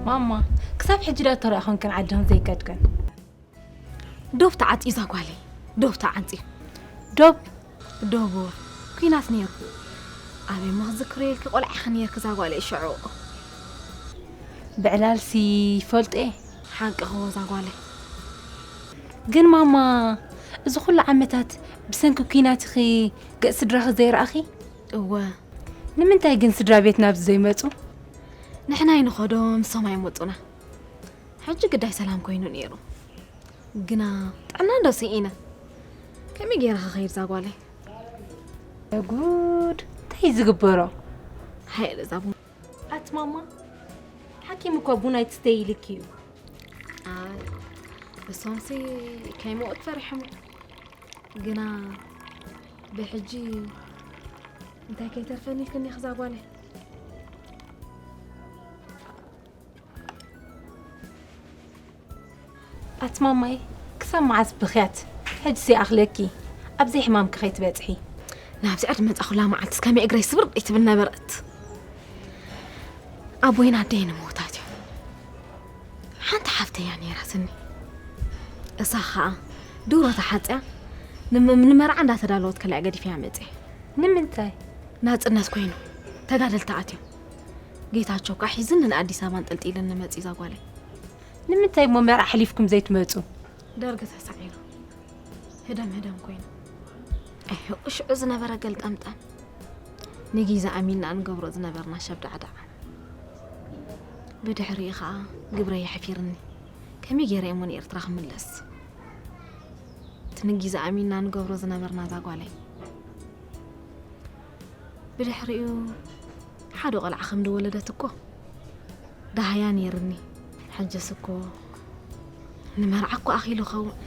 ማማ፣ ክሳብ ሕጂ ዶ ተረኣኹንክን ዓድኽን ዘይከድክን? ዶብ ተዓጽዩ እዛ ጓለይ። ዶብ ተዓጽዩ። ዶብ? ዶብ፣ ኲናት ነይሩ። ኣበይ እሞ ክዝክሮ ኢልኪ ቆልዓ ኢኺ ነይርኪ እዛ ጓለይ ሽዑ። ብዕላልሲ ይፈልጦ እየ። ሓቂ ኸዎ እዛ ጓለይ። ግን ማማ፣ እዚ ኩሉ ዓመታት ብሰንኪ ኲናት ኢኺ ገጽ ስድራኺ ዘይረኣኺ? እወ። ንምንታይ ግን ስድራ ቤት ናብዚ ዘይመጹ? ንሕና ኣይንኸዶ፣ ንሶም ኣይመጹና። ሕጂ ግዳይ ሰላም ኮይኑ ነይሩ። ግና ጥዕና እንዶ ስኢነ። ከመይ ገይረ ክኸይድ እዛ ጓለይ? ጉድ፣ እንታይ እዩ ዝግበሮ? ሃየ፣ እዛ ቡን። ኣቲ ማማ፣ ሓኪም እኮ ቡን ኣይትስተይ ኢልኪ እዩ። ኣይ፣ እሶምሲ ከይመውት ፈሪሖም። ግና ብሕጂ እንታይ ከይተርፈኒ ኢልክኒ እዛ ጓለይ? ኣቲ ማማይ፣ ክሳብ መዓስ ብኽያት? ሕጅስ ይኣኽለኪ፣ ኣብ ዘይሕማምኪ ከይትበጽሒ። ናብዚ ዕድመ መጻኹላ መዓልትስ ከመይ እግረይ ስብር ይትብል ነበረት። ኣቦይን ኣደይን ምዉታት እዮም። ሓንቲ ሓፍተይ እያ ነይራትኒ። እሳ ኸኣ ድሮ ተሓጽያ፣ ንም-፣ ንመርዓ እንዳተዳለወት ከላ እያ ገዲፈያ መጽየ። ንምንታይ? ናጽነት ኮይኑ፣ ተጋደልቲ ኣትዮም። ጌታቸው ከኣ ሒዝኒ ንኣዲስ ኣበባ ኣንጠልጢሉኒ መጺኡ እዛ ጓለይ። ንምንታይ እሞ መርዓ ኣሕሊፍኩም ዘይትመጹ? ደርጊ ተሳዒሩ። ህደም ህደም ኮይኑ። ኣዮ፣ ሽዑ ዝነበረ ገልጠምጠም። ንጊዛ ኣሚንና እንገብሮ ዝነበርና ሸብዳዕዳዕ። ብድሕሪኡ ኸኣ ግብረይ የሕፊርኒ። ከመይ ገይረ እሞ ንኤርትራ ክምለስ? እቲ ንጊዛ ኣሚንና ንገብሮ ዝነበርና እዛ ጓለይ። ብድሕሪኡ ሓደ ቆልዓ ከም ዝወለደት እኮ ደሃያ ነይርኒ። ሕጅስ እኮ ንመርዓ እኮ ኣኺሉ ኸውን።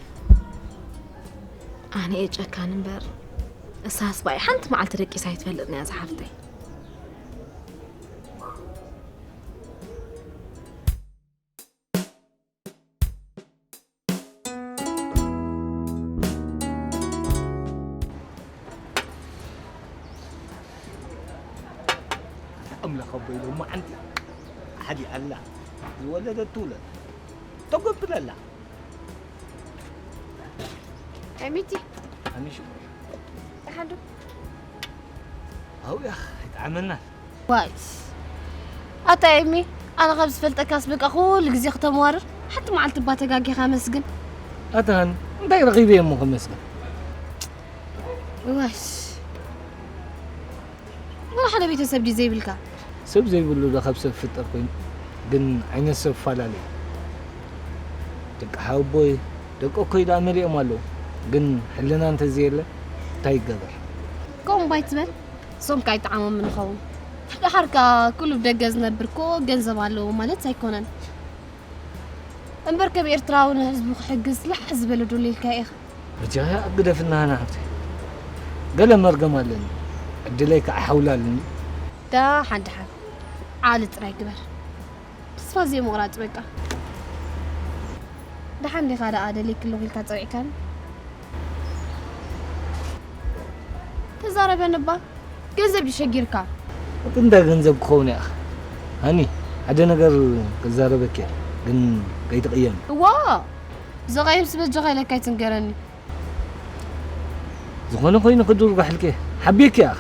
ኣነ እየ ጨካን እምበር፣ እሳስ ባይ ሓንቲ መዓልቲ ደቂሳ ኣይትፈልጥን እያ ዝሓፍተይ። ኣምላኽ ኣቦይ ሎማዓንቲ ሓዲ ኣላ ዝወለደት ትውለድ ተጎብለላ። ኤሚቲ። ኣሚሹ። ደሓን ዶ? ኣውያ፣ ኣይጠዓመናን። ዋይ። ኣታ ኤሚ፣ ኣነ ካብ ዝፈልጠካስ በቃ ኩሉ ግዜ ክተመዋርር፣ ሓንቲ መዓልቲ እባ ተጋጊኻ መስግን። ኣታ ሃኒ፣ እንታይ ረኺበ እሞ ከመስግን? ዋሽ። ወላ ሓደ ቤተሰብ ድዩ ዘይብልካ? ሰብ ዘይብሉ ዶ ካብ ሰብ ፍጠር ኮይኑ? ግን ዓይነት ሰብ ፈላለዩ። ደቂ ሓወቦይ፣ ደቂ ኣኮይ ደኣ መሊኦም ኣለዉ። ግን ሕልና እንተዘየለ፣ እንታይ ይገበር? ከምኡ እምባ ኣይትበል። እሶም ከኣ ኣይጠዓሞምን ይኸውን። ደሓር ከኣ ኩሉ ብደገ ዝነብር እኮ ገንዘብ ኣለዎ ማለት ኣይኮነን። እምበር ከም ኤርትራዊ ንህዝቡ ክሕግዝ ላሕ ዝበለ ዶ ኢልካ ኢኻ? በጃኻ ግደፍና ሃና ሓብተይ። ገለ መርገም ኣለኒ። ዕድለይ ከዓ ሓውላ ኣለኒ። ደሓን ደሓን። ዓሊ ጥራይ ግበር። ተስፋ ዘይምቑራጽ በቃ። ደሓን ዲኻ ደኣ ደልየኪ ኣለኹ ኢልካ ጸዊዕካኒ? ተዛረበኒ እባ። ገንዘብ ድዩ ሸጊርካ? እቲ እንታይ ገንዘብ ክኸውን እያ? ሃኒ፣ ሓደ ነገር ክዛረበኪ እየ፣ ግን ከይትቕየሚ። እዋ! ዘቓይም ስበጃኻ ኢለካ ኣይትንገረኒ። ዝኾነ ኮይኑ ክድርጓሕልኪ እየ። ሓብየኪ እያ።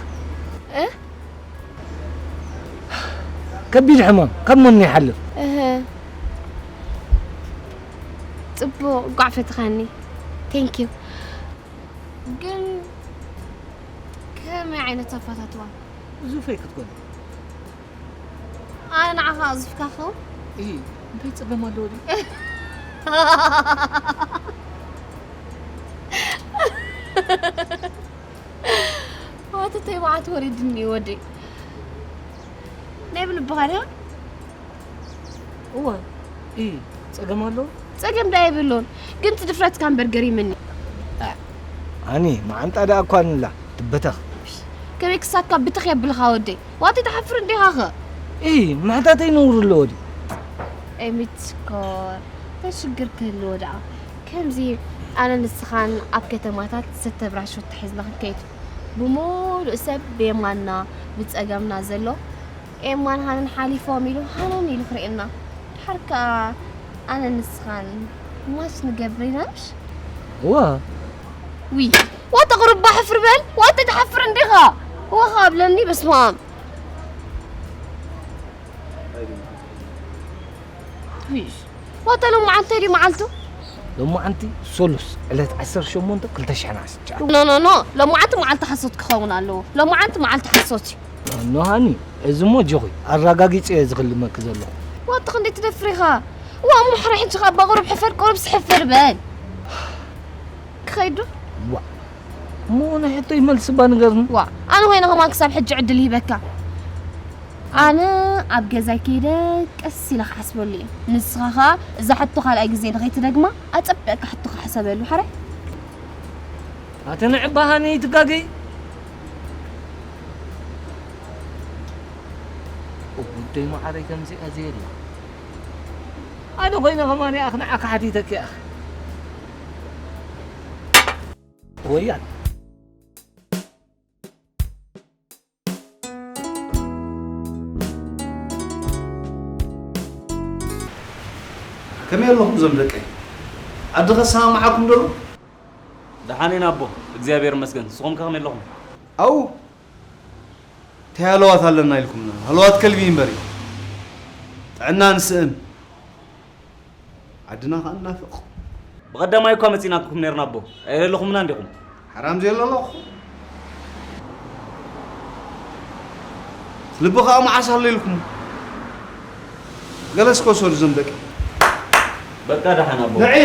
እ? ከቢድ ሕማም ካብ መን ይሓልፍ? እህ። ጽቡቕ፣ እንቋዕ ፈተኻኒ። Thank you። ግን ከመይ ዓይነት ኣፋታትዋ? ዙፈይ ክትኮኒ። ኣነ ንዓኻ ኣዙፍካ ኸው? እይ፣ እንታይ ጸገም ኣለዎ ድዩ? ዋትተይ መዓት ወሪድኒ ወደይ። ናይ ብልብኻ ድያ? እወ። እይ፣ ጸገም ኣለዎ? ጸገም ደኣ የብሉን፣ ግን እቲ ድፍረትካ እምበር ገሪምኒ። ኣ፣ ኣኒ፣ መዓንጣ ደኣ እኳ ንላ፣ ትበተኽ። ከመይ ክሳካ ብትኽ የብልኻ ወደይ? ዋቲ ትሓፍር እንዲኻ ኸ? እይ፣ ምሕታተይ ነውሪ ኣለዎ ድዩ? ኤሚት ሽኮር፣ እንታይ ሽግር ክህልዎ ደኣ? ከምዚ ኣነ ንስኻን ኣብ ከተማታት ሰተ ብራሾ ተሒዝና ክንከይድ፣ ብምሉእ ሰብ ብየማንና ብጸጋምና ዘሎ ኤማን ሃንን ሓሊፎም ኢሉ ሃንን ኢሉ ክርእየና። ሓርካ ኣነ ንስኻን ማች ንገብር ኢና ምሽ? እዋ። ዊ ዋታ ቁርባ ሕፍር በል። ዋታ ትሓፍር እንዲኻ? ወኻ ኣብለኒ በስማም። ዊሽ ዋታ ሎማዓንቲ ድዩ መዓልቱ? ሎማዓንቲ ሶሉስ ዕለት ዓሰርተ ሸሞንተ ክልተ ሽሕን ዓሰርተ ትሽዓን። ኖ ኖ ኖ፣ ሎማዓንቲ መዓልቲ ሓሶት ክኸውን ኣለዎ። ሎማዓንቲ መዓልቲ ሓሶት እዩ። ኖሃኒ፣ እዚ እሞ ጆኺ ኣረጋጊጸ እየ ዝኽልመኪ ዘለኹ። ዋታ ክንደይ ትደፍር ኢኻ? ዋ እሞ ሕራይ ሕጂ ካብ ቁሩብ ሕፈር፣ ቁሩብ ስሕፍር በል። ክኸይዱ? ዋ እሞ ናይ ሕቶይ መልሲ እባ ንገርኒ። ዋ ኣነ ኮይነ ከማን ክሳብ ሕጂ ዕድል ይህበካ። ኣነ ኣብ ገዛይ ከይደ ቀስ ኢለ ክሓስበሉ እየ። ንስኻ ኸኣ እዛ ሕቶ ካልኣይ ግዜ ንኸይትደግማ ኣጸቢቕካ ሕቶኻ ሕሰበሉ ሓራይ። ኣቲ ንዕባሃኒ ትጋገይ። እውደይ መዓረይ ከምዚኣ ዘየላ። ኣነ ኮይነ ከማን ኣኽ ንዓኻ ሓቲተኪ ኣኽ። ወያን። ከመይ ኣለኹም እዞም ደቀይ? ዓዲ ከሰማምዓኩም ዶ ኣሎ? ደሓን ኢና ኣቦ፣ እግዚኣብሔር ይመስገን። ንስኹም ከ ከመይ ኣለኹም? ኣው፣ እንታይ ሃለዋት ኣለና ኢልኩምና? ሃለዋት ከልቢ እምበር እዩ። ጥዕና ንስእን። ዓድና ኸኣ ንናፍቕ። ብቐዳማይ እኳ መጺናኩም ነርና ኣቦ፣ ኣይደለኹምና እንዲኹም? ሓራም ዘየሎ ኣለኹ። ልቢ ኸኣ መዓስ ኣሎ ኢልኩም? ገለስ ከ ውሰዱ እዞም ደቂ። በቃ ደሓን ኣቦ። ንዒ!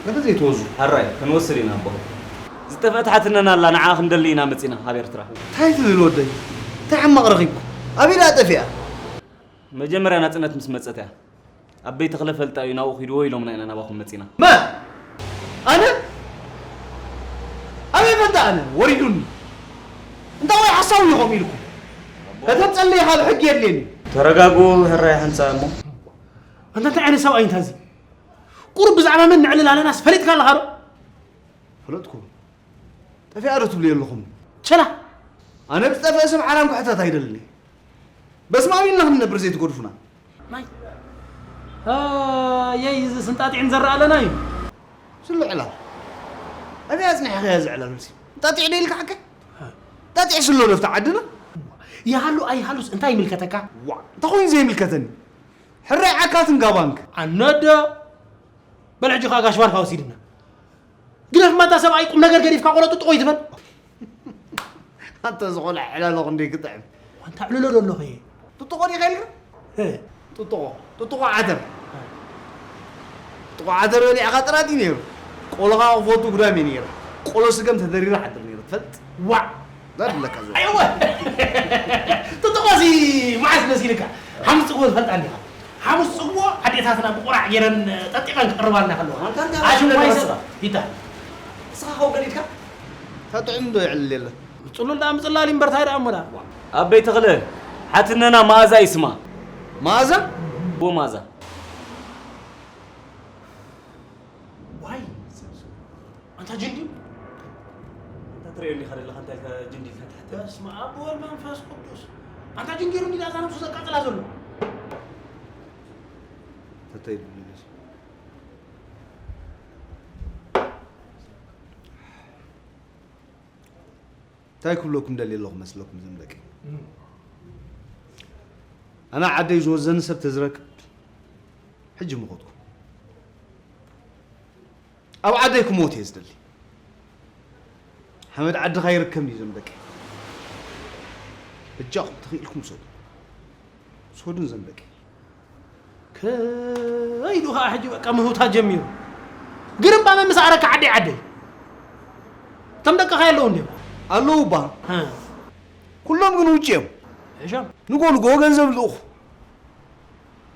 ገለ ዘይትወዙ። ሕራይ፣ ክንወስድ ኢና ኣቦ። ዝጠፍአት ሓትነና ኣላ፣ ንዓኣ ክንደሊ ኢና መጺና ካብ ኤርትራ። እንታይ ትብል ወደይ? እንታይ ሕማቕ ረኺብኩ? ኣበይ ደኣ ጠፊኣ? መጀመርያ ናጽነት ምስ መጸት እያ። ኣበይ ተኽለ ፈልጣ እዩ ናብኡ ኺድዎ ኢሎምና ኢና ናባኹም መጺና። መን? ኣነ? ኣበይ ፈልጣ ኣነ? ወሪዱኒ። እንታይ ወይ ሓሳዊ ኢኹም ኢልኩም? ከተምጸለይ ካልእ ሕጊ የድልየኒ። ተረጋጉ፣ ሕራይ ሓንሳእ እሞ። ኣንታ እንታይ ዓይነት ሰብኣይ እንታ እዚ? ቁሩብ ብዛዕባ መን ነዕልል ኣለናስ ፈሊጥካ ኣለኻ ዶ? ፈለጥኩ። ጠፊኣ ዶ ትብሉ የለኹም? ቸላ! ኣነ ብዝጠፍአ ሰብ ሓራም ክሕተት ኣይደልን እየ። በስማም ኢልና ክንነብር ዘይትገድፉና። ማይ። ኣየይ፣ እዚ ስንጣጢዕን ዘረኣለና እዩ። ስሉ ዕላል። ኣበይ ኣጽኒሕኻዮ እዚ ዕላል እዚ? እንጣጢዕ ዶ ኢልካ ሓቀ? እንጣጢዕ ስሎ ዶ ኣብታ ዓድና? ይሃሉ ኣይሃሉስ እንታይ ይምልከተካ? ዋእ፣ እንታይ ኮይኑ ዘይምልከተኒ? ሕራይ ዓካትን ጋባንክ። ኣነዶ። በል ሕጂ ከኣ ጋሽ ባርካ ወሲድና። ግደፍ ማታ ሰብኣይ ቁም ነገር ገዲፍካ ቆሎ ጥጥቆ ይትበል። ኣንተ ዝኾነ ዕላሎ ክንደይ ክጥዕም። ዋንታ ዕልሎ ዶ ኣለኹ እየ? ጥጥቆ ዲኻ ኢልካ? እ። ጥጥቆ፣ ጥጥቆ ዓተር። ጥጥቆ ዓተር በሊዕካ ጥራጥ እዩ ነይሩ። ቆሎኻ ክፈቱ ጉዳም እየ ነይረ። ቆሎ ስገም ተደሪረ ሓድር ነይረ ትፈልጥ? ዋዕ! ዳድለካ ዘሎ። ኣይወ! ጥጥቆ እዚ መዓስ መሲልካ? ሓሙስ ጽግቦ ትፈልጣ እንዲኻ? ሓሙስ ጽግቦ ኣዴታትና ብቑራዕ ገይረን ጠጢቐን ክቕርባልና ከለዋ። ኣሽንኳይ ሰብ። ይታ። ንስኻ ከው ገሊድካ? ታጥዕም ዶ ይዕልል የለን? ጽሉል ደኣ ምጽላል ይምበር ታይ ደኣ እሞ ደኣ። ኣበይ ተኽለ? ሓትነና መኣዛ ይስማ። መኣዛ? ቦ መኣዛ። ዋይ! ኣንታ ጅንዲ! ኣንታ ትርእየኒ ኢኻ ዘለኻ፣ እንታይ ኢልካ ጅንዲ ኢልካ ትሓተኒ? በስመ ኣብ ወወልድ መንፈስ ቅዱስ። ኣንታ ጅንዲ ሩ እንዲዳ እዛ ነብሱ ዘቃጽላ ዘሎ። ተተይ ኢሉ መለሱ። እንታይ ክብለኩም ደልየ ኣለኹ መስለኩም እዞም ደቂ? ኣነ ዓደይ ዝወዘኒ ሰብ ተዝረክብ ሕጂ ምኾድኩ። ኣብ ዓደይ ክሞት እየ ዝደሊ። ሓመድ ዓድኻ ይርከብ እዩ እዞም ደቂ። በጃኹም ተኽኢልኩም ውሰዱ። ውሰዱን እዞም ደቂ። ከይዱ ኸዓ ሕጂ በቃ ምህውታት ጀሚሩ። ግርምባ መምስ ኣረካ ዓደይ ዓደይ። እቶም ደቅኻ የለዉ እንድዮም? ኣለዉ እባ። እ። ኩሎም ግን ውጭ እዮም። እሾም? ንጎ ንጎ ገንዘብ ልእኹ።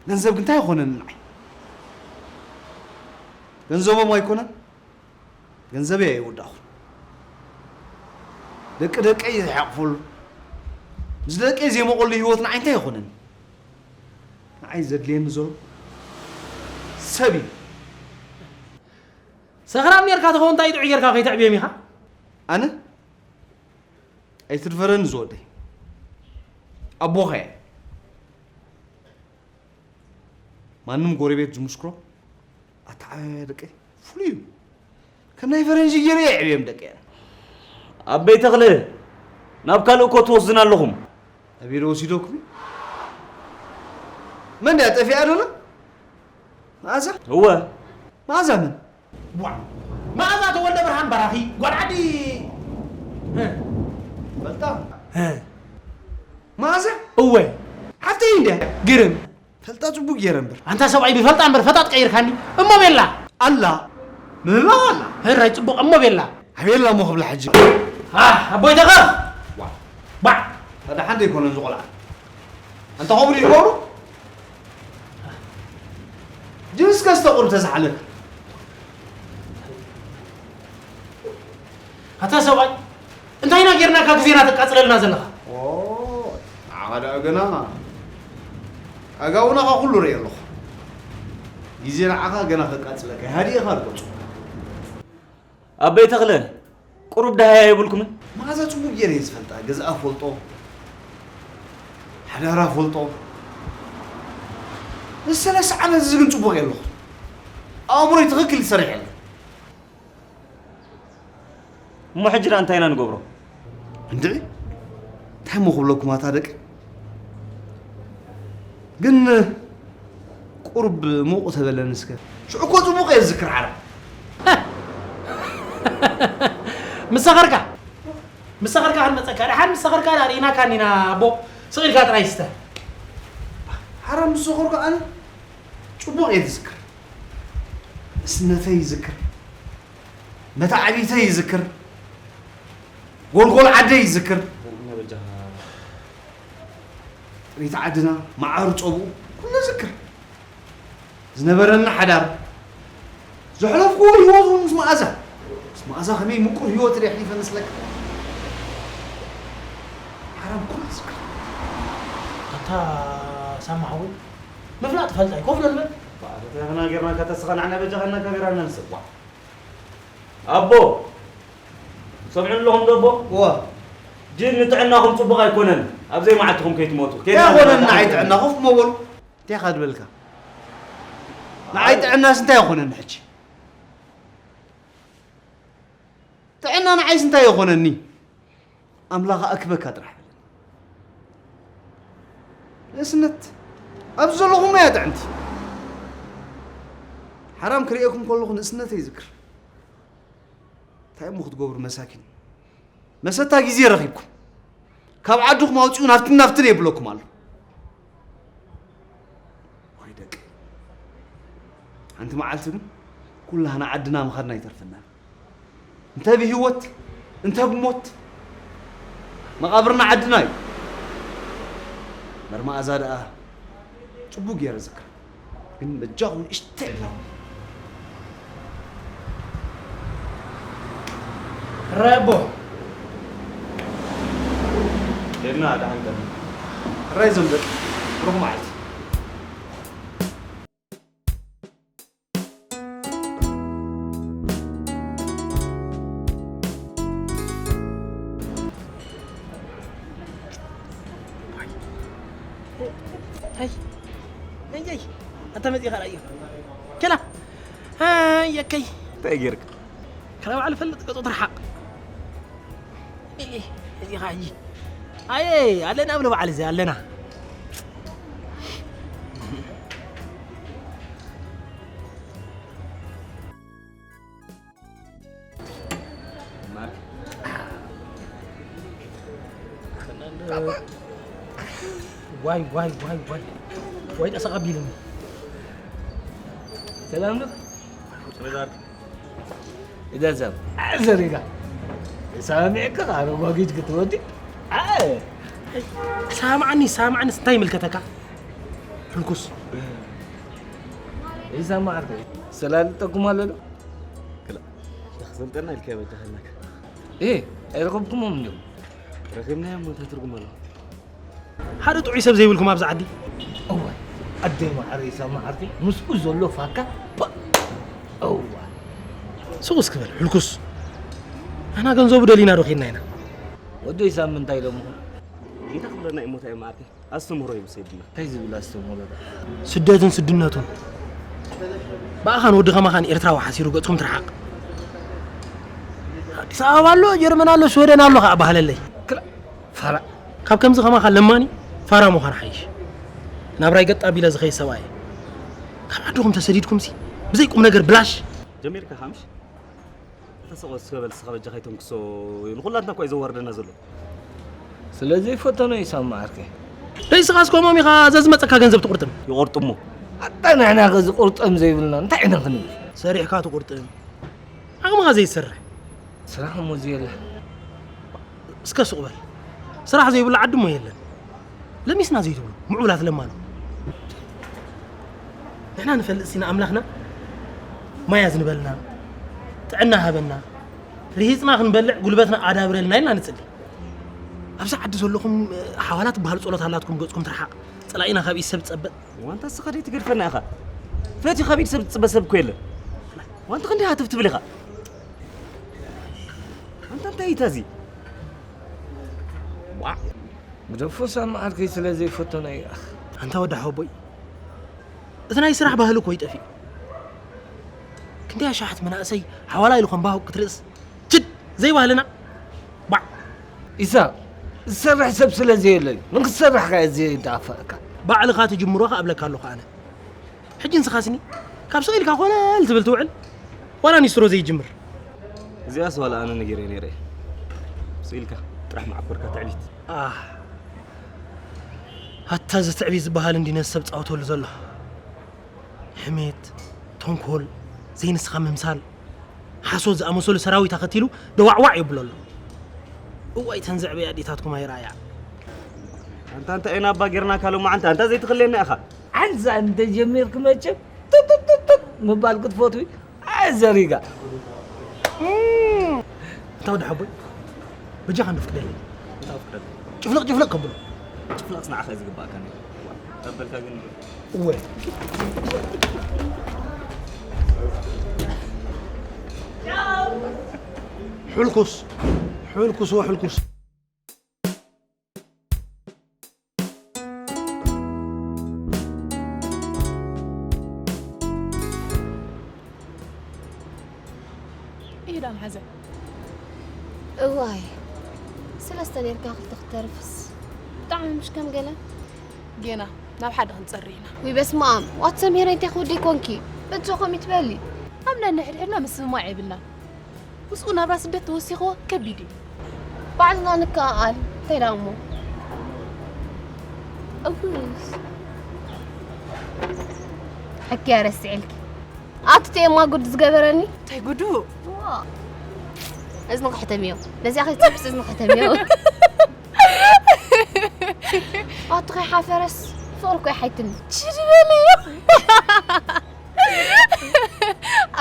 ገንዘብ ግን እንታይ ይኾነኒ ንዓይ? ገንዘቦም ኣይኮነን? ገንዘበይ ኣይወዳእኹን። ደቂ ደቀይ ዘይሓቕፈሉ፣ ምስ ደቀይ ዘይመቐሉ ህይወት ንዓይ እንታይ ይኾነኒ? ንዓይ ዘድልየኒ ዘሎ ሰብ እዩ። ሰኽራም ኔርካ ትኸውን እንታይ ጥዑይ ጌርካ ከይተዕብዮም ኢኻ? ኣነ? ኣይትድፈረኒ ዝወደይ። ኣቦኻ እየ። ማንም ጎረቤት ዝምስክሮ ኣተዓባብያ ደቀይ ፍሉይ እዩ። ከም ናይ ፈረንጂ ገይረ የዕብዮም ደቀይ። ኣበይ ተኽለ፣ ናብ ካልእ እኮ ትወስዱና ኣለኹም። ኣበይ ዶ ወሲዶኩም? መን ድያ ጠፊኣ ዶላ? መኣዛ? እወ። መኣዛ መን? ዋ፣ መኣዛ ተወልደ ብርሃን በራኺ ጓል ዓዲ። እ። ፈልጣ? እ። መኣዛ? እወ። ሓፍተይ እንድያ? ግርም። ፈልጣ ጽቡቅ ገይረ እምበር። ኣንታ ሰብኣይ ብፈልጣ እምበር ፈጣጥ ቀይርካኒ። እሞ ቤላ? ኣላ። ምህላው ኣላ። ህራይ ጽቡቅ እሞ ቤላ? ኣቤላ እሞ ክብላ ሕጂ። ኣህ፣ ኣቦይ ተኸኽ። ዋ። ባዕ። ደሓን ደይኮነን ዝቆልዓ። ኣንታ ከምኡ ድዩ ይገብሩ? ጅብስከ እስተ ቁሩብ ተዝሓለካ። ኣታ ሰብኣይ፣ እንታይ ኢና ጌርናካ ግዜና ተቃጽለልና ዘለኻ? ኦ፣ ንዓኻ ደኣ ገና ኣጋውናኻ ኩሉ ርእየ ኣለኹ። ግዜ ንዓኻ ገና ከቃጽለካ እዩ። ሃዲእኻ ርገጹ። ኣበይ ተኽለ፣ ቁሩብ ደሃያ የብልኩምን? መኣዛ ጽቡቕ ገይረ እየ ዝፈልጣ። ገዛኣ ፈልጦ፣ ሓዳራ ፈልጦ። ንሰለስተ ዓመት እዚ ግን ጽቡቕ እየ ኣለኹ። ኣእምሮይ ትኽክል ይሰርሕ ኣሎ። እሞ ሕጂ ደኣ እንታይ ኢና ንገብሮ? እንድዒ፣ እንታይ እሞ ክብለኩም ኣታ ደቂ? ግን ቁሩብ ሙቕ ተበለኒ እስከ። ሽዑ እኮ ጽቡቕ እየ ዝዝክር ዓረብ። ምስ ሰኸርካ፣ ምስ ሰኸርካ ክንመጸካ። ደሓን ምስ ሰኸርካ ደኣ ርኢናካ እኒና ኣቦ። ስቕ ኢልካ ጥራይ ስተ። ሓራ ምስ ሰኸርኩ ኣነ ጽቡቕ እየ ዝዝክር። ንእስነተይ ይዝክር። መታዕቢተይ ይዝክር። ጎልጎል ዓደይ ይዝክር። ጥሪት ዓድና፣ መዓር ጸብኡ፣ ኩሉ ይዝክር። ዝነበረና ሓዳር፣ ዘሕለፍኩዎ ህይወት እውን ምስ መኣዛ። ምስ መኣዛ ከመይ ምቁር ህይወት እየ ኣሕሊፈ መስለካ? ሓራም ኩሉ ይዝክር። ኣታ ሳማ ሓወይ፣ ምፍላጥ ፈልጣይ፣ ኮፍ በል በል። ባዕልትና ጌርና ከተስኻ ንዓና በጃኻ እናካገራና ንስብ። ዋ። ኣቦ፣ ሰምዑ ኣለኹም ዶ ኣቦ? እዋ። ጅን ንጥዕናኹም ጽቡቕ ኣይኮነን። ኣብ ዘይመዓልትኹም ከይትሞቱ። እንታይ ኮነን ንዓይ ጥዕና? ኮፍ እሞ በሉ። እንታይ ኢኻ ዝበልካ? ንዓይ ጥዕናስ እንታይ ይኾነኒ ሕጂ? ጥዕና ንዓይስ እንታይ ይኾነኒ? ኣምላኽ ኣክበካ ጥራሕ በለኒ። ንእስነት ኣብዚ ዘለኹም እያ ጥዕምቲ። ሓራም ክርእየኩም ከለኹ ንእስነተይ ይዝክር። እንታይ እሞ ክትገብሩ መሳኪን? መሰታ ግዜ ረኺብኩም። ካብ ዓድኹም ኣውጺኡ ናብትን ናብትን የብለኩም ኣሎ። ወይ ደቂ። ሓንቲ መዓልቲ ግን ኩላህና ዓድና ምኻድና ኣይተርፈናን። እንተ ብህይወት እንተ ብሞት መቓብርና ዓድና እዩ። መርማእዛ ደኣ ጽቡቕ ገይረ ዝክር። ግን በጃኹም ንእሽተይ ዕድመ። ሕራይ ኣቦ። ኬድና ደሓን ቀኒ። ሕራይ ዘንበል። ብሩኽ መዓልቲ። ሃይ። ሃይ። ኣንታ መጺኻ ርኣዮ። ኬላ። ሃይ፣ የከይ። እንታይ ጌርካ? ካብ ባዕሉ ፈልጥ፣ ገጹ ትርሓቕ። እዚኻ ሕጂ። ኣየ፣ ኣለና ብሎ በዓል እዚ፣ ኣለና። ዋይ፣ ዋይ፣ ዋይ፣ ዋይ። ዋይ፣ ጠሰቕ ኣቢሉኒ። ሰላም ነው? እዛ ሰብ። ዘሪጋ። ሰሚዕካ ኣረጓጊት ክትወዲ? ኣይ። ሳምዓኒ፣ ሳምዓኒ፣ እንታይ ይምልከተካ? ሕልኩስ። ይሰማዓካ። ሰላልጠኩም ኣሎ ዶ? ክላ። ክሰልጠና ኢልካ በጃ ከለካ። ኤ፣ ኣይረኸብኩሞም እንዲኹም። ረኺብናዮም፣ እንታይ ትርጉም ኣለዎ? ሓደ ጥዑይ ሰብ ዘይብልኩም ኣብዚ ዓዲ? እዋይ፣ ኣደይ መዓረይ፣ ሳማ ዓርከይ፣ ምስኡ ዘሎ ፋካ፣ ፓ! እዋይ። ሱቕ እስኪ በል፣ ሕልኩስ። ኣና ገንዘቡ ደሊና ዶ ኬድና ኢና? ወደይ ሳም እንታይ ኢሎምኹም? እንታይ ክብለና እዩ ሞታ እዩ ማዕርከይ? ኣስተምህሮ ይብሰ ይብልና። እንታይ ዝብል ኣስተምህሮ? ስደትን ስድነቱን ብኣኻን ወዲ ኸማኻን ኤርትራዊ ሓሲሩ ገጽኩም ትርሓቕ። ኣዲስ ኣበባ ኣሎ፣ ጀርመን ኣሎ፣ ስወደን ኣሎ ከዓ ባህለለይ። ፋራ ካብ ከምዚ ኸማኻ ለማኒ ፋራ ምዃን ሓይሽ። ናብራይ ገጥ ኣቢለ ዝኸይ ሰብኣየ። ካብ ዓድኹም ተሰዲድኩምሲ ብዘይ ቁም ነገር ብላሽ። ጀሚርካ ሓምሽ ተሰቆ ስበል ስኻ በጃ ከይተንክሶ ንኹላትና እኳ እዩ ዘዋርደና ዘሎ። ስለ ዘይፈተኖ ይሳማ ዓርከይ። ደይ ስኻስ ከምኦም ኢኻ ዘዝመፀካ ገንዘብ ትቁርጥም። ይቆርጥሞ። ኣታ ንሕና ከ ዝቁርጠም ዘይብልና እንታይ ኢና ክንብል? ሰሪሕካ ትቁርጥም። ዓቕምኻ ዘይሰርሕ። ስራሕ እሞ እዚ የለ። እስከ ሱቕ በል። ስራሕ ዘይብሉ ዓዲ እሞ የለን። ለሚስና ዘይትብሉ ምዑላት ለማኑ። ንሕና ንፈልጥ ሲና ኣምላኽና ማይ ኣዝንበልና፣ ጥዕና ሃበና፣ ርሂፅና ክንበልዕ ጉልበትና ኣዳብረልና ኢልና ንፅሊ። ኣብዚ ዓዲ ዘለኹም ሓዋላ ትበሃል ጸሎት ኣላትኩም ገጽኩም ትርሓቕ። ጸላኢና ካብ ኢድ ሰብ ጸበጥ። ዋንታ እስኻ ደይ ትገድፈና ኢኻ። ፈትዩ ካብ ኢድ ሰብ ዝጽበ ሰብ እኮ የለን። ዋንታ ክንደይ ሃተፍ ትብል ኢኻ። ኣንታ እንታይ እዩ ታዚ? ግደፎ ሳማ ዓርከይ ስለ ዘይፈተኖ እዩ። ኣንታ ወዲ ሓወቦይ እቲ ናይ ስራሕ ባህሊ እኮ ይጠፊእ። ክንደይ ኣሻሓት መናእሰይ ሓዋላ ኢልኾም ባህው ክትርእስ ችድ ዘይባህልና ባዕ ኢሳቕ ዝሰርሕ ሰብ ስለ ዘየለ እዩ። ንክትሰርሕ ከ ዘየዳፍኣካ። ባዕልኻ ትጅምሮ ከ ኣብለካ ኣለኹ ኣነ። ሕጂ ንስኻስኒ ካብ ስቕ ኢልካ ኮለል ትብል ትውዕል ዋላ ኒስትሮ ዘይጅምር። እዚኣስ ዋላ ኣነ ነጊረ ነይረ። ስቕ ኢልካ ጥራሕ መዓኮርካ ትዕቢት። ኣህ ኣታ እዚ ትዕቢት ዝበሃል እንዲ ነሰብ ጻውተሉ ዘሎ ሕሜት፣ ተንኮል፣ ዘይንስኻ ምምሳል፣ ሓሶት ዝኣመሰሉ ሰራዊት ኣኸቲሉ ደዋዕዋዕ የብሎ ኣሎ። እዋይ ተን ዘዕበያ ኣዴታትኩም ኣይረኣያ። ኣንታ እንታይ ኢና ኣባ ጌርናካ ሎማዓንቲ ኣንታ ዘይትኽልየና ኢኻ። ሓንሳ እንተጀሚርክ መቸም ቱቱቱቱ ምባል ክትፈትዊ ኣዘሪጋ እታ ወዲ ሓቦይ በጃኻ እንዶ ፍቅደለይ። እንታይ ፍቅደለይ? ጭፍልቕ ጭፍልቕ ከብሎ። ጭፍልቕስ ንዓኻ እዩ ዝግባእካ ነይሩ። ተበልካ ግን እወ ሕልኩስ ሕልኩስ ወሕልኩስ ኢዳ መሓዘ እዋይ ሰለስተ ኔርካ ክልተ ክተርፍስ ብጣዕሚ ምሽ ከም ገለ ጌና ናብ ሓደ ክንጸሪ ኢና ውይ በስመኣም ዋት ሰሚረ እንታይ ክወዲ ኮንኪ በጃኹም ይትበሊ ኣብ ነንሕድሕድና ምስምማዕ የብልና ምስኡ ናብራ ስደት ተወሲኽዎ ከቢድ እዩ። ባዕልና ንከኣኣል እንታይ ደኣ እሞ እውስ ሕክያ ረስዕልኪ ኣቲ ቴማ ጉድ ዝገበረኒ እንታይ ጉዱ ዋ እዝኒ ክሕተምዮ ነዚኣ ከይትፅብስ እዝኒ ክሕተምዮ ኣቲ ከይሓፈረስ ፍቕሪ እኮ ይሓይትኒ ችድ በለዮ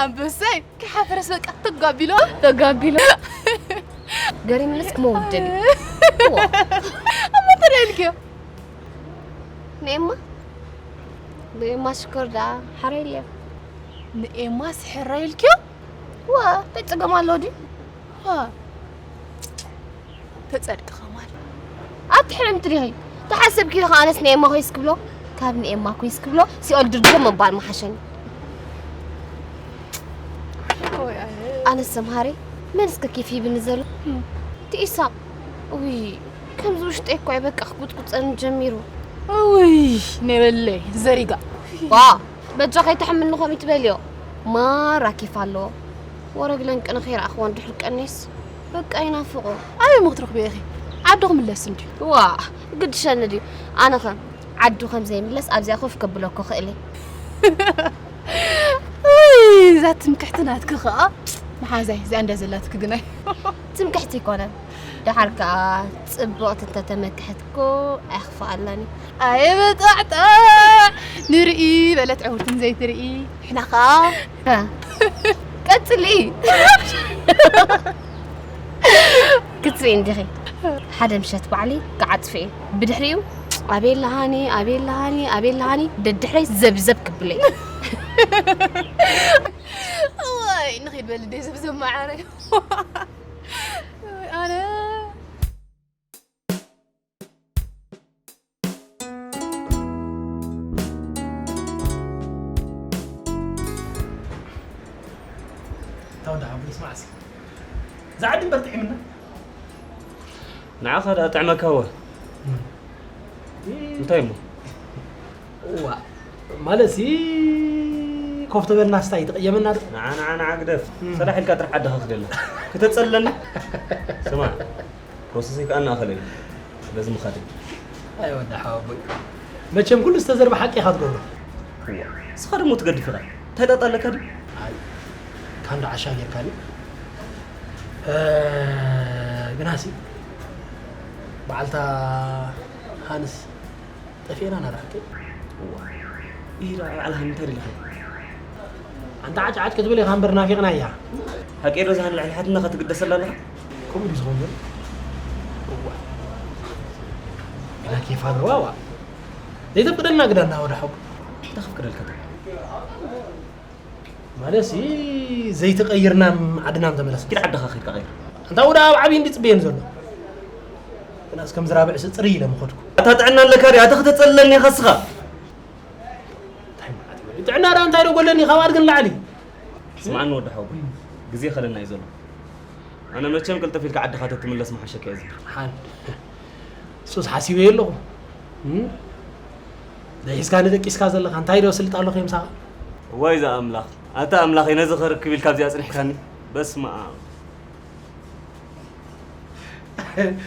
ኣንበሳይ ክሓፍረስ በቃ ተጓቢሎ ተጓቢሎ ገሪምንስ ክመውደል እሞ ተደልክዮ ንኤማ ንኤማ ሽኮር ደኣ ሓረይልዮ ንኤማ ስሕረ ኢልክዮ ዋ እንታይ ፀገም ኣለዎ ድዩ ተጸድቂ ኸማን ኣቲ ሕምምቲ ዲኺ ተሓሰብኪ ዶ ከኣነስ ንኤማ ኮይስ ክብሎ ካብ ንኤማ ኮይስ ክብሎ ሲኦል ድርጎ ምባል ምሓሸኒ ኣነስ ሰምሃሪ መን እስከ ኬፍ ሂብኒ ዘሎ እቲ ኢሳቕ ውይ ከምዚ ውሽጠይ እኮ በቃ ክጉጥጉፀኒ ጀሚሩ ውይ ነበለይ ዘሪጋ ዋ በጃ ከይትሕምኒ ከምኡ ትበልዮ ማራ ኬፍ ኣለዎ ወረ ግለን ቅነ ከይረኣኽዎ እንድሕር ቀኒስ በቃ ይናፍቖ ኣበይ እሞ ክትረኽብዮ ኢኺ ዓዲ ክምለስ እንድዩ ዋ ግድሸኒ ድዩ ኣነኸ ዓዱ ከም ዘይምለስ ኣብዚኣ ኮፍ ከብለኮ ክእል እዛ ትምክሕቲ ናትኪ ኸኣ መሓዛይ እዚኣ እንዳ ዘላትኪ ግናይ ትምክሕቲ ይኮነን ደሓር ከኣ ጽብቕቲ እንተተመክሐት እኮ ኣይኽፍኣላን እዩ። ኣየ በጣዕጣዕ ንርኢ በለት ዕውርትን ዘይትርኢ ንሕና ኸኣ ቀጽሊ ክትርኢ እንዲኺ ሓደ ምሸት ባዕሊ ክዓጽፍ እየ ብድሕሪኡ ኣቤላ ሃኒ ኣቤላ ሃኒ ኣቤላ ሃኒ ደድሕረይ ዘብዘብ ክብለይ እዋይ ንኺድ በሊ ደይ ዘብዘብ መዓረይ ኣነ ወዲ ሓወይ ስማዕ እስኪ። ዝዓዲ እምበር ጥዒምና። ንዓኻ ደኣ ጥዕመካ እወ። እንታይ እሞ? እዋ፣ ማለት ሲ ኮፍ ተበልና ስታይ ተቐየመና ዶ? ንዓ፣ ንዓ፣ ንዓ ግደፍ። እም። ሰላሕ ኢልካ ጥራሕ ዓድኻ ክደላ። ክተጸለኒ? ስማዕ፣ ፕሮሰሰይ ከኣ እናኣኸለ እዩ። ስለዚ ምኻድ እዩ። ኣይ ወዲ ሓወቦይ። መቸም ኩሉ ዝተዘርበ ሓቂ ኢኻ ትገብሮ። እዋ፣ ንስኻ ደሞ ትገድፍ ኢኻ። እንታይ ጣጣ ኣለካ ድዩ? ኣይ፣ ካንዶ ዓሻ ጌርካኒ። እ፣ ግናሲ፣ በዓልታ ሃንስ ጠፊእና ናራሕቂ። እዋ፣ ኢራ በዓል ሃኒ እንታይ ደሊኻ? ኣንታ ዓጭ ዓጭ ክትብል ኢኻ እምበር ናፊቕናያ። ሓቂ ዶ ዝሃን ልዕሊ ሓትነኻ ትግደሰላ ኣለኻ? ከምኡ ድዩ ዝኸውን ዘሎ? እዋ። ግና ኬፍ ኣለዋ፣ ዋ። ዘይተፍቅደልና ግዳ እንዳ ወደ ሓቡ። እንታይ ከፍቅደልካ? ማለትሲ ዘይተቐይርና ዓድና ምተመለስና። ኪድ ዓድኻ ኸይድካ ቀይር። ኣንታ ወደ ኣብ ዓብዪ እንዲ ጽበየን ዘሎ። ግናስ ከም ዝራብዕሲ ጽርይ ኢለ ምኸድኩ። ኣታ ጥዕና ኣለካ ድዩ? ኣታ ከተጸልለኒ ኢኻ እስኻ። እንታይ ማለት እዩ? ጥዕና ደኣ እንታይ ዶ ጎለኒ ካብ ኣድጊ ንላዕሊ? ስምዓኒ ወዲ ሓወቦይ፣ ግዜ ከለና እዩ ዘሎ። ኣነ መቸም ቅልጥፍ ኢልካ ዓድኻ ተትምለስ ምሓሸካ እየ ዝብል። ሓን። እሱስ ሓሲበዮ ኣለኹ። እም? ደሒዝካኒ ደቂስካ ዘለኻ እንታይ ዶ ስልጣ ኣለኹ ምሳኻ? እዋይ እዛ ኣምላኽ፣ ኣታ ኣምላኸይ ነዚ ከርክብ ኢልካ ኣብዚኣ ኣጽኒሕካኒ። በስመ ኣብ።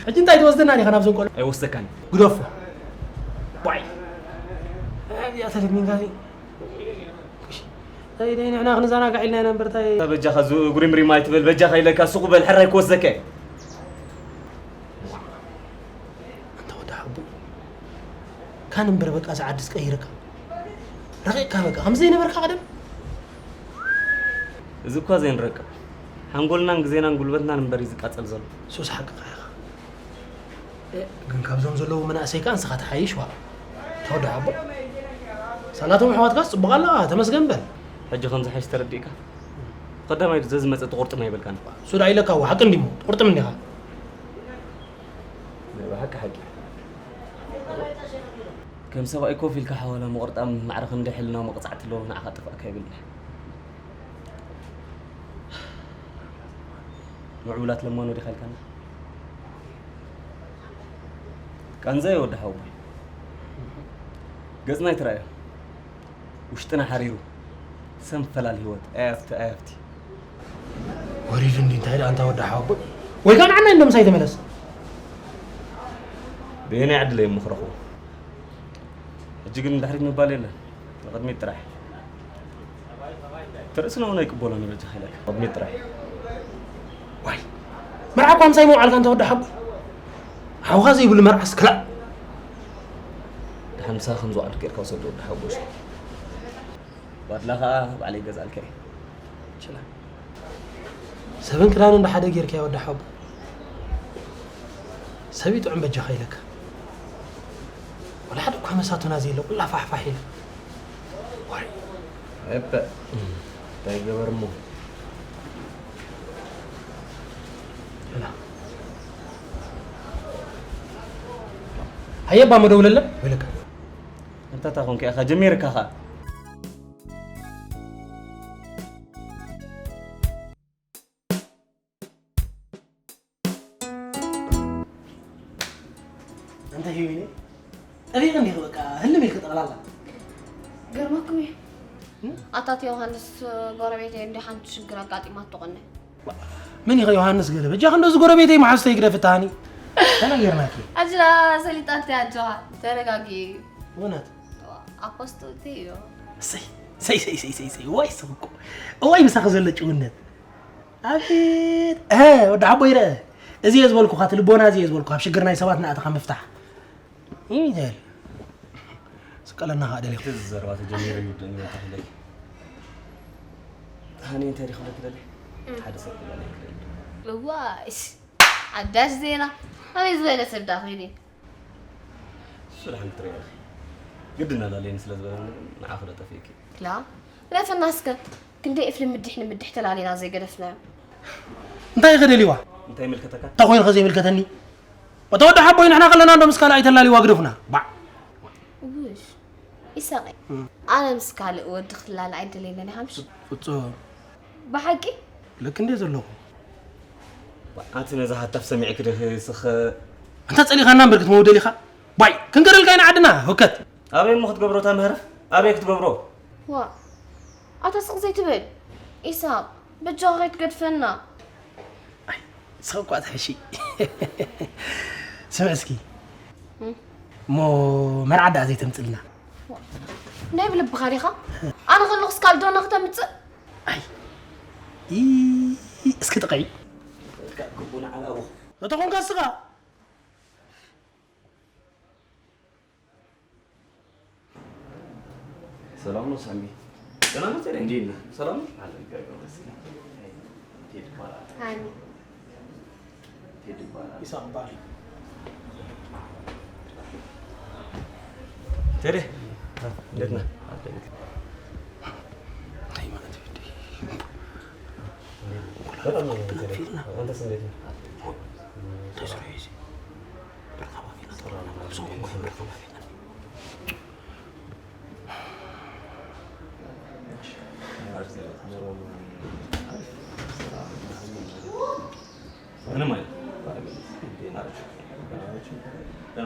ሕጂ እንታይ ትወስደና ዲኻ ናብዞም ቆልዑ? ኣይወስደካን። ግደፎ። ዋይ። ኣብዚኣ ተደሚንካ ሲ። እሺ። እንታይ ደይ ንሕና ክንዘናጋዕ ኢልና ኢና እምበር እንታይ። በጃኻ ዙ-፣ ጉሪምሪም ኣይትበል፣ በጃኻ ኢለካ ሱቕ በል፣ ሕራይ ክወስደካ እየ። ኣንታ ወዲ ሓቦይ። ካን እምበር በቃ እዚ ዓዲ ዝቀይረካ። ረቂቕካ በቃ፣ ከምዚ ዘይነበርካ ቀደም። እዚ እኳ ዘይንረቅቕ። ሓንጎልናን ግዜናን ጉልበትናን እምበር እዩ ዝቃጸል ዘሎ። ሱስ ሓቅኻ ኢኻ። እ፣ ግን ካብዞም ዘለዉ መናእሰይ ከኣ ንስኻ ትሓይሽ ዋ። ተወዲ ሓቦ። ሳላቶም ኣሕዋትካስ ጽቡቕ ኣለኻ፣ ተመስገን በል። ሕጂ ከም ዝሓይሽ ተረዲእካ? ቀዳማይ ዘዝመጸ ትቑርጥም ኣይበልካን። ሱዳ ኢለካ ዋ፣ ሓቂ እንዲሞ፣ ትቑርጥም እንዲኻ። ናይ ብሓቂ ሓቂ። ከም ሰብኣይ ኮፍ ኢልካ ሓዋላ ምቑርጣም ማዕረ ክንዲ ሕልናዊ መቕጻዕቲ ኣለዎ፣ ንዓኻ ጥፋእካ ይብልና። ምዕቡላት ለማኖ ዲኻ ኢልካና? ቃንዛ እዩ ወዲ ሓወቦይ። ገጽና ኣይትረኣዮ። ውሽጥና ሓሪሩ። ሰንፈላል ህይወት። ኣያፍቲ፣ ኣያፍቲ። ወሪዱ እንዲ እንታይ ደኣ ኣንታ ወዲ ሓወቦይ። ወይ ከኣ ንዓና እንዶ ምሳይ ተመለስ። በየናይ ዕድለይ እሞ ክረኽቦ? ሕጂ ግን ንድሕሪት ምባል የለን። ንቕድሚት ጥራሕ። እቲ ርእስና እውን ኣይቅበሎን እዩ በጃኻ ኢለካ። ቅድሚት ጥራሕ። ዋይ፣ መርዓ እኳ ምሳይ ምውዓልካ እንተ ወዲ ሓቦይ። ሓውኻ ዘይብሉ መርዓስ ክላእ። ደሓን ምሳኻ ከም ዝወዓልኩ ጌርካ ውሰዶ ወዲ ሓቦይ። ባድላ ኸኣ ባዕለይ ይገዝኣልካ እየ። ችላ። ሰብን ክዳንን ሓደ ጌርካዮ ወዲ ሓቦ። ሰብ ይጥዑም በጃኻ ኢለካ። ወላ ሓደ እኳ መሳቱና ዘየለ፣ ኩላ ፋሕፋሕ ኢላ። ዋይ። እፐ። እንታይ ገበር እሞ? ችላ። ሃየ፣ እባ መደውለለ፣ ወይለካ። እንታ እታ ኾንካ ኢኻ ጀሚርካ ኸኣ። ኣንታ ሄወይነ፣ ጠፊእኺ እንዲኺ በቃ፣ ህልም ኢልኪ ጠቕላላ። ገርመኩም እዩ። እም? ኣታት ዮሃንስ ጎረቤተይ እንዲ ሓንቲ ሽግር ኣጋጢማቶ ቐነ። መን ኢኸ ዮሃንስ ገለ? በጃኺ እንዶ እዚ ጎረቤተይ መሓዝቶ ይግደፍ እታኒ። ተነገርናኪ። ኣጅራ ሰሊጣት ኣጆኻ፣ ተረጋጊ። እውነት? ኣፖስቶቲ እዩ። እሰይ፣ እሰይ፣ እሰይ፣ እሰይ፣ እሰይ፣ እሰይ። እዋይ ስኽ እኮ። እዋይ ምሳኺ ዘሎ ጭውነት። ኣቤት። እህ፣ ወዲ ሓቦይ ርአ። እዚ እየ ዝበልኩኻ፣ እቲ ልቦና እዚ እየ ዝበልኩኻ፣ ኣብ ሽግር ናይ ሰባት ንኣተኻ ምፍታሕ። ይደል። ስቀለና ኸኣ ደሊኹ። እቲ ዘረባ ተጀሚሩ ይውድእ ንብል ተኽለይ። ሃኒ እንታይ ዲኺ ክብለኪ ደሊ? እም። ሓደ ሰብ ክብለለይ ክደሊ። እዋ፣ እሽ። ሓዳሽ ዜና። ኣበይ ዝበለ ሰብ ዳ ኾይኑ? እሱ ደሓን ክትሪኦ ኢኺ። ግድን ኣላለየኒ ስለ ዝበለኒ ግን ንዓኺ ዶ ጠፊእኪ? ላ፣ ግደፈና እስከ። ክንደይ እፍሊ ምድሕ ንምድሕ ተላሊና ዘይገደፍናዮ። እንታይ ኢኺ ደሊዋ? እንታይ ይምልከተካ? እንታይ ኮይንካ ዘይምልከተኒ? ወተወዲ ሓቦይ ንሕና ከለና እንዶ ምስ ካልእ ኣይተላልይዋ ግደፉና። ባዕ። ውሽ፣ ኢሳቐ። እም። ኣነ ምስ ካልእ ወዲ ክላለ ኣይደለየለን ኢኻ ምሽ? ፍጹም። ብሓቂ? ክብለኪ እንዴ ዘለኹ። ኣንቲ ነዛ ሃታፍ ሰሚዕኪ ዲኺ ስኸ? ኣንታ ጸሊኻና እምበር ክትመውደል ኢኻ። ባይ፣ ክንገረልካ ኢና ዓድና፣ ህውከት። ኣበይ እሞ ክትገብሮ እታ ምህረፍ? ኣበይ ክትገብሮ? ዋ፣ ኣታ ስቕ ዘይትብል። ኢሳቕ፣ በጃኻ ከይትገድፈና። ኣይ፣ ስቕ እኳ ትሕሺ። ስምዕ እስኪ። እም። እሞ መርዓ ደኣ ዘይተምጽልና? ዋ፣ ናይ ብልብኻ ዲኻ? ኣነ ከለኹስ ካልዶና ክተምጽእ? ኣይ፣ ኢ-፣ እስኪ ጥቐይ። በቃ፣ ግቡና ዓላቡ። ነተኾንካ እስኻ? ሰላም ነው ሳሚ? ደህና ነው ቴዲ? እንዴት ነህ? ሰላም ነው? አለን፣ እግዚአብሔር ይመስገን። ቴዲ ይባላል። ሃኒ። ቴዲ ይባላል። ይሳቅ ይባላል። ቴዲ፣ እንዴት ነህ? አለን። አይ፣ ማለት እንዴ? በጣም ነው ቴዲ። አንተስ እንዴት ነህ? ተስፋዬ፣ ሰላም ነው። ምንም አይደለም። ደህና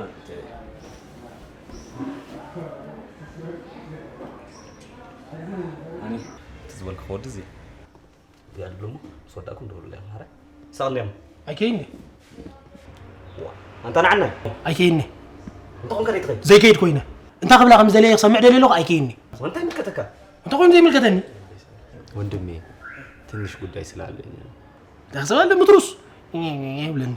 ነኝ። እኔ ትዝ በልክ ወድ እዚህ ያድሉ ምስ ወዳእኩም ደውሉልኝ። ማረ ሳልም ኣይከይኒ። ዋ፣ ኣንታ ንዓናይ ኣይከይኒ። እንተ ኾንካ ደይ ትኸይድ? ዘይከይድ ኮይነ። እንታይ ክብላ ከም ዝደለየ ክሰምዕ ደልየ ኣለኹ፣ ኣይከይኒ። ኣንታ ይምልከተካ? እንተ ኮይኑ ዘይምልከተኒ። ወንድሜ፣ ትንሽ ጉዳይ ስላለኝ ነው። እንታይ ክሰብ ኣለ ምትሩስ? ይብለኒ።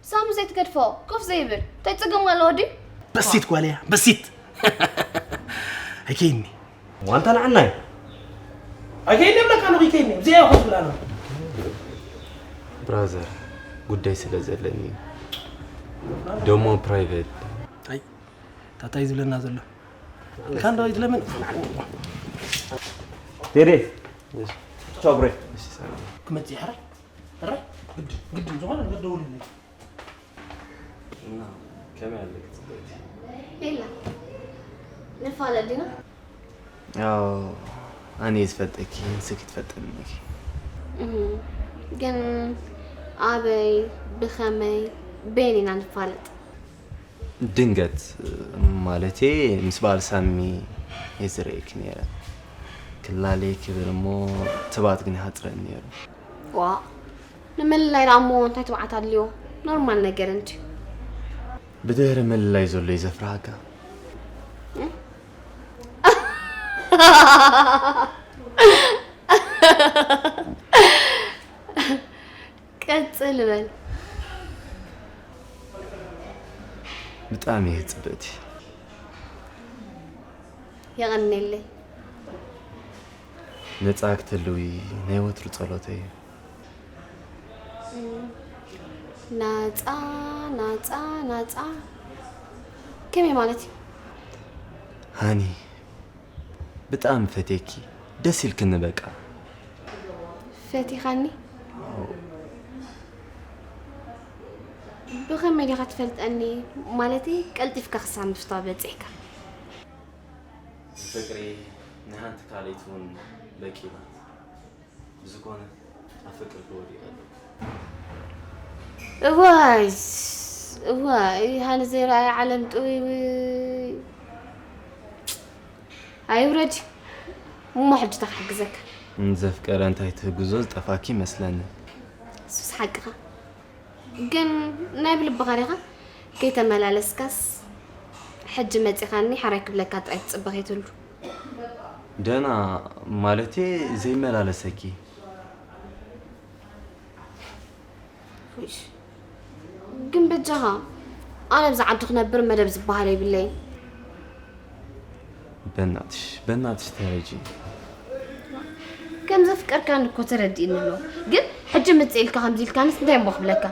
ሳሚ ዘይትገድፎ፣ ኮፍ ዘይብል። እንታይ ጸገም ኣለዎ ድዩ? በሲት ጓል እያ፣ በሲት። ኣይከይኒ። ዋንታ ንዓናይ። ኣይከይኒ እብለካ ኣለኹ፣ ይከይኒ። ብዚኣ ኮፍ ብላ ኣለኹ። ብራዘር፣ ጉዳይ ስለ ዘለኒ እዩ። ደሞ ፕራይቬት። ኣይ፣ ታታይ ዝብለና ዘሎ። ካንዶ ይትለምን። ቴዲ። ቻው ብሬ። ክመጽእ ይሕራይ። ሕራይ። ግድ፣ ግድ ዝኾነ ነገር ደውልልኝ። እና ከመይ ኣለኪ ጽብቕቲ? የላ። ንፋለጥ ዲና? ያው ኣነ ዝፈልጠኪ ንስኪ ትፈልጥኒ ኢኺ። እህ፣ ግን ኣበይ፣ ብኸመይ፣ በየን ኢና ንፋለጥ? ድንገት፣ ማለቴ ምስ በዓል ሳሚ እየ ዝርእየኪ ነይረ። ክላለየኪ ክብል እሞ ትብዓት ግን ይሃጽረኒ ነይሩ። ዋእ፣ ንምልላይ ደኣ እሞ እንታይ ትብዓት ኣድልዮ? ኖርማል ነገር እንድዩ። ብድሕሪ ምልላይ ዘሎ እዩ ዘፍርሃካ። እም? ቀጽል በል። ብጣዕሚ እየ ጽብቕቲ። የቐንየለይ። ነጻ ክትህልዊ ናይ ወትሩ ጸሎተይ እዩ። ናጻ፣ ናጻ፣ ናጻ። ከመይ ማለት እዩ? ሃኒ፣ ብጣዕሚ ፈትየኪ። ደስ ኢልክኒ በቃ። ፈቲኻኒ? ኣዎ። ብኸመይ ዲኻ ትፈልጠኒ? ማለተይ፣ ቀልጢፍካ ክሳብ ምፍታው በጺሕካ። ፍቅሪ ንሓንቲ ካልኢት እውን በቂ ናት። ብዝኾነ፣ ኣብ ፍቅርኪ ወዲቐ ኣለኹ። እዋይ፣ እዋይ፣ ሃኒ ዘይረኣየ ዓለም ጥውይውይ። ኣይውረድ። እሞ ሕጂ እንታይ ክሕግዘካ? ንዘፍቀረ እንታይ ትህግዞ ዝጠፋኪ ይመስለኒ። እሱስ ሓቅኻ። ግን ናይ ብልብኻ ዲኻ? ከይተመላለስካስ ሕጂ መጺኻኒ ሓራይ ክብለካ ጥራይ ትጽበ ከይትህሉ። ደህና ማለቴ ዘይመላለሰኪ። እሽ፣ ግን በጃኻ ኣነ ኣብዚ ዓዲ ክነብር መደብ ዝበሃል የብለይን። በናትሽ፣ በናትሽ ተረጂ። ከም ዘፍቀርካኒ እኮ ተረዲእኒ ኣሎ። ግን ሕጂ ምጽእ ኢልካ ከምዚ ኢልካንስ እንታይ እሞ ክብለካ?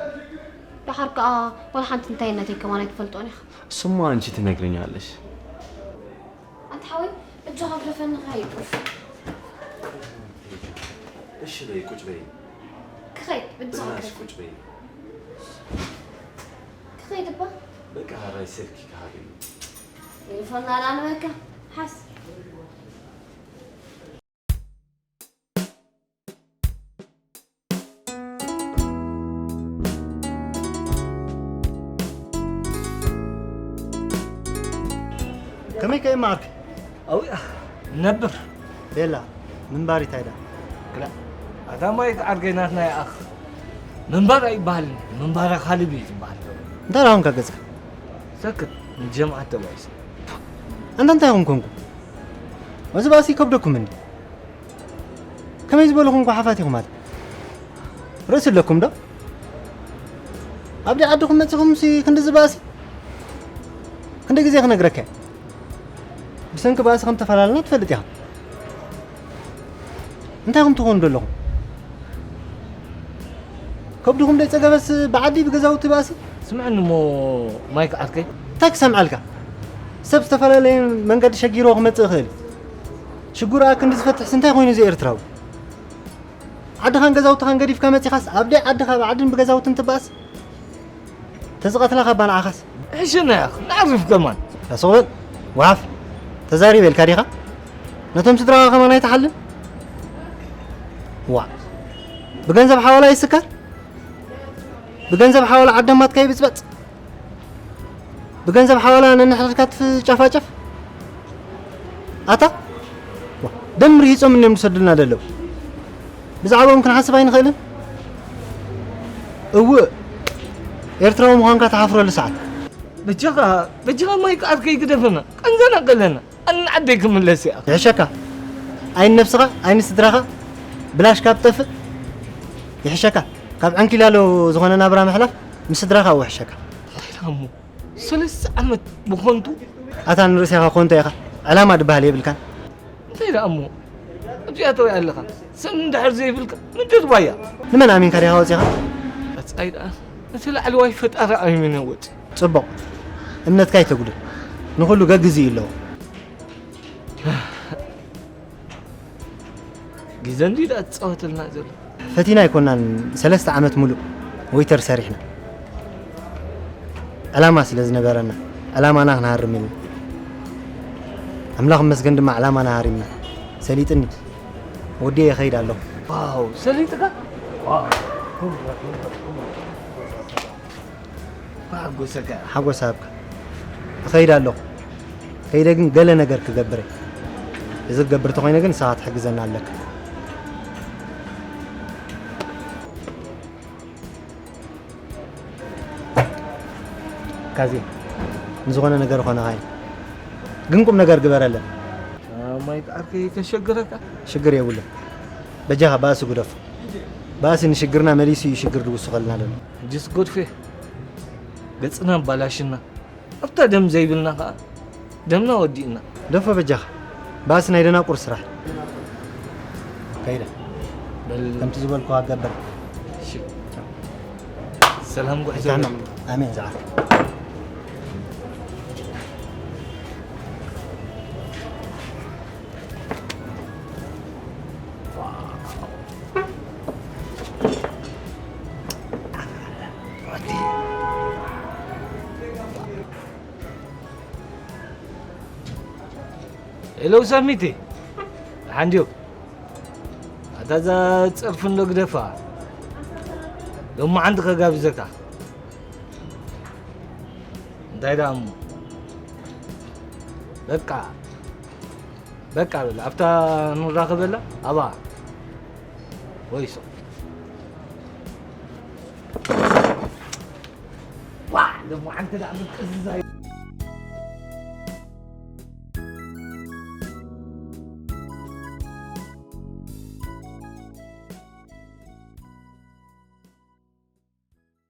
ደሓር ከኣ ዋላ ሓንቲ እንታይነተይ ከማን ኣይትፈልጦን ኢኻ። እሱማ ኣንቺ ትነግርኛለሽ። ኣንታ ሓወይ፣ በጃኻ ግደፈኒ ክኸይድ። እሺ በይ፣ ቁጭ በይ። ክኸይድ፣ በጃኻ በእናትሽ ግደፈኒ። ቁጭ በይ። ክኸይድ እባ። በቃ፣ ራይ ስልኪ ክሃብ እዩ። ቴሌፎን ናዳ ንበካ፣ ሓስ። ከመይ ከ እማ ዓርከይ? ኣብኡ ነብር። ቤላ፣ ምንባር እንታይ ደኣ? ክላ፣ ኣታ ማይክ ዓርከይ ናትና ይኣኽ። ምንባር ኣይበሃልን፣ ምንባር ኣኻልብ እዩ ዝበሃል። እንታይ ደኣ ኾንካ ገጽካ? ሰክት፣ ንጀምዓት ተባይሰ። ኣንታ እንታይ ኾንኩ? እዚ ባእሲ ይከብደኩም እንዲ? ከመይ ዝበልኹም ጓሓፋት ኢኹም ኣታ? ርእሲ ኣለኩም ዶ? ኣብ ደይ ዓድኹም መጺኹም ሲ ክንዲ ዝባእሲ? ክንደይ ግዜ ክነግረካ እየ? ብሰንኪ ባእሲ ከም ተፈላለና ትፈልጥ ኢኻ። እንታይ ኢኹም ትኾኑ ዘለኹም? ከብድኹም ደይ ጸገበስ ብዓዲ ብገዛውቲ ባእሲ? ስምዐኒ እሞ ማይክ ዓርከይ። እንታይ ክሰምዓልካ? ሰብ ዝተፈላለየ መንገዲ ሸጊርዎ ክመጽእ ይኽእል እዩ። ሽግሩ ኣክንዲ ዝፈትሕስ እንታይ ኮይኑ እዚ ኤርትራዊ? ዓድኻን ገዛውትኻን ገዲፍካ መጺኻስ ኣብ ደይ ዓድኻ ብዓድን ብገዛውትን ትባእስ? ተዝቐትላኻ እባ ንዓኻስ? ሕሸና ያኽ፣ ንዓርፍ ከማን። ራስቕ በል፣ ጓሓፍ። ተዛሪበ ኢልካ ዲኻ? ነቶም ስድራኻ ከማን ኣይትሓልን? ዋ። ብገንዘብ ሓዋላ ይስከር? ብገንዘብ ሓዋላ ዓደማትካ ይብጽበጽ? ብገንዘብ ሓዋላ ነንሕድሕድካ ትጫፋጨፍ? ኣታ? ዋ፣ ደም ርሂጾም እዮም ዝሰዱልና ዘለዉ። ብዛዕባኦም ክንሓስብ ኣይንኽእልን? እውእ፣ ኤርትራዊ ምዃንካ ትሓፍረሉ ሰዓት። በጃኻ፣ በጃኻ ማይክ ዓርከይ ግደፈና፣ ቀንዘና ቀለና፣ ኣነ ንዓደይ ክምለስ እየ። ይሕሸካ። ኣይን ነብስኻ፣ ኣይን ስድራኻ ብላሽ ካብ ትጠፍእ ይሕሸካ። ካብ ዕንኪላሎ ዝኾነ ናብራ ምሕላፍ ምስ ስድራኻ እዎ ይሕሸካ። እንታይ ደኣ እሞ፣ ሰለስተ ዓመት ብኾንቱ? ኣታ ንርእስኻ ኮንቶ ኢኻ፣ ዕላማ ድበሃል የብልካን። እንታይ ደኣ እሞ፣ ኣብዚኣ ተወይ ኣለኻ፣ ሰብ እንድሕር ዘይብልካ ምድር ባያ። ንመን ኣሚንካ ዲኻ ወጺኻ? ኣጻይ ደኣ፣ እቲ ላዕለዋይ ፈጣሪ ኣሚነ ወጺ። ጽቡቕ፣ እምነትካ ኣይተጉድል፣ ንኹሉ ገግዜኡ ኣለዎ። ግዜ እንድዩ ደኣ ትጻወተልና ዘሎ። ፈቲና ኣይኮናን ሰለስተ ዓመት ሙሉእ ዌይተር ሰሪሕና። ዕላማ ስለ ዝነበረና፣ ዕላማና ክንሃርም ኢልና። ኣምላኽ ይመስገን ድማ ዕላማና ሃሪምና። ሰሊጥኒ። ወዲየ ይኸይድ ኣለኹ። ዋው፣ ሰሊጥካ? ዋው። ክሓጎሰካ። ሓጎስ ሃብካ። እኸይድ ኣለኹ። ከይደ ግን ገለ ነገር ክገብር እየ። እዚ ክገብር ተኾይነ ግን ንስኻ ትሕግዘና ኣለካ። ካዜ፣ ንዝኾነ ነገር ኾነኻ እዩ። ግን ቁም ነገር ግበረለን። ማይክ ዓርከይ ከሸግረካ? ሽግር የብሉን። በጃኻ ባእሲ ግደፎ። ባእሲ ንሽግርና መሊሱ እዩ ሽግር ድውስኸልና ዘሎ። ሕጅስ ጎድፌ፣ ገጽና ኣባላሽና። ኣብታ ደም ዘይብልና ኸኣ ደምና ወዲእና። ደፎ በጃኻ። ባእሲ ናይ ደናቁር ስራሕ። ከይደ። በል። ከምቲ ዝበልኩኻ ገብር። እሺ። ሰላም ጉዕዞ። ኣሜን ዝዓፍ። ሄሎ ሳሚቲ፣ ደሓን ድዮ? ኣታ እዛ ጸርፊ እንዶ ግደፋ። ሎማዓንቲ ከጋብዘካ። እንታይ ደኣ እሞ? በቃ፣ በቃ በል። ኣብታ ንራኸበላ፣ ኣብኣ። ወይ ሱቕ። ዋ፣ ሎማዓንቲ ደኣ ምቅዝዛይ።